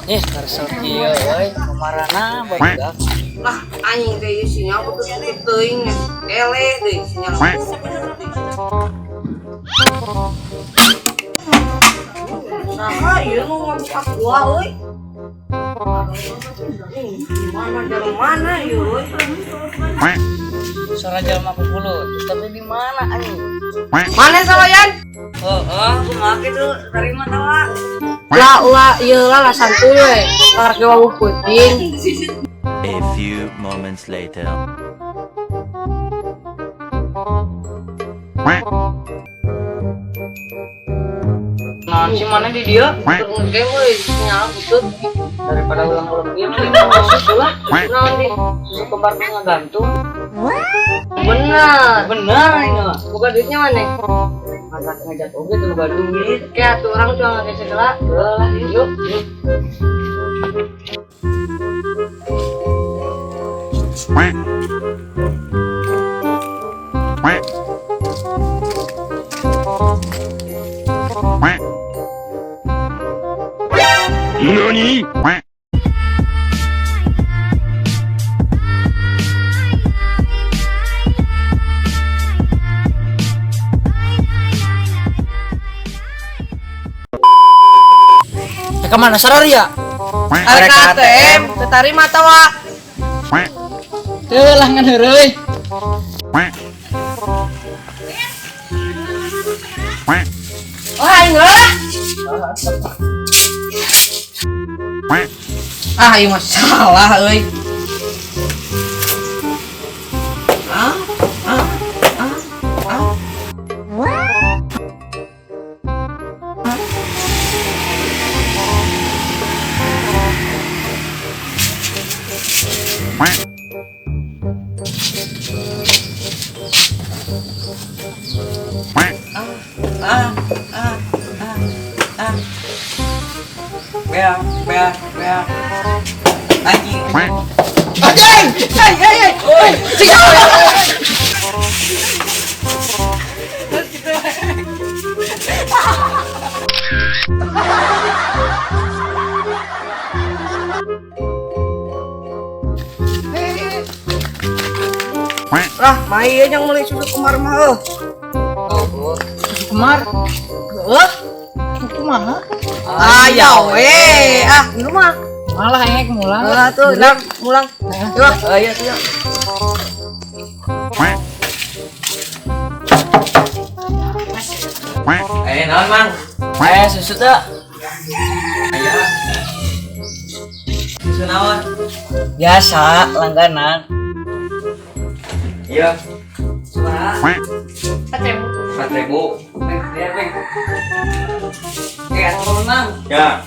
Karsel kieu euy, kamarana barudak. Lah anjing teh ieu sinyal putus-putus teuing eleh deui sinyal putus. Saha ieu nu ngabuka gua euy? Mana dari mana ieu euy? Suara jelema pupuluh, tapi di mana anjing? Mana salayan? Oh, kumaha kitu tarima tawa. Lah ulah ieu lah santuy we. Karek ge wawuh peuting. A few moments later. Naon sih mana di dieu? Turun game euy sinyal butut. Daripada ulang-ulang ieu mending mau susu lah. Naon di? Susu kembar nu ngagantung. Bener. Bener ini mah. Buka duitnya mana? Matak ngajak oge tuh boga duit. Kayak tuh orang cuma ngake segala. Lah, yuk. Yuk. NANI? Eh, kemana sararia? Arek ATM, ketarima tawa. Teu lah ngan heureuy. Oh, aing lah. Ah, ieu mah salah euy. Ah, ah, ah, ah. Ah, ah, ah, ah. Bea, bea, bea. Anjing. Anjing! Hey, hey, hey. Oi, sing. Lah, mai yang meuli susu kemar mah heuh. Oh, susu kemar. Heuh. Kumaha? Ah, ya we. Ah, minum mah. Malah engek mulang. Ah, tuh, lang, mulang. Yuk. Oh iya, tuh. Eh, naon, Mang? Eh, susu teh. Aya. Susu naon? Biasa langganan. Iya, Sabaraha? 4.000. Beng, bayar, Beng. Oke, atuh Mang. Ya.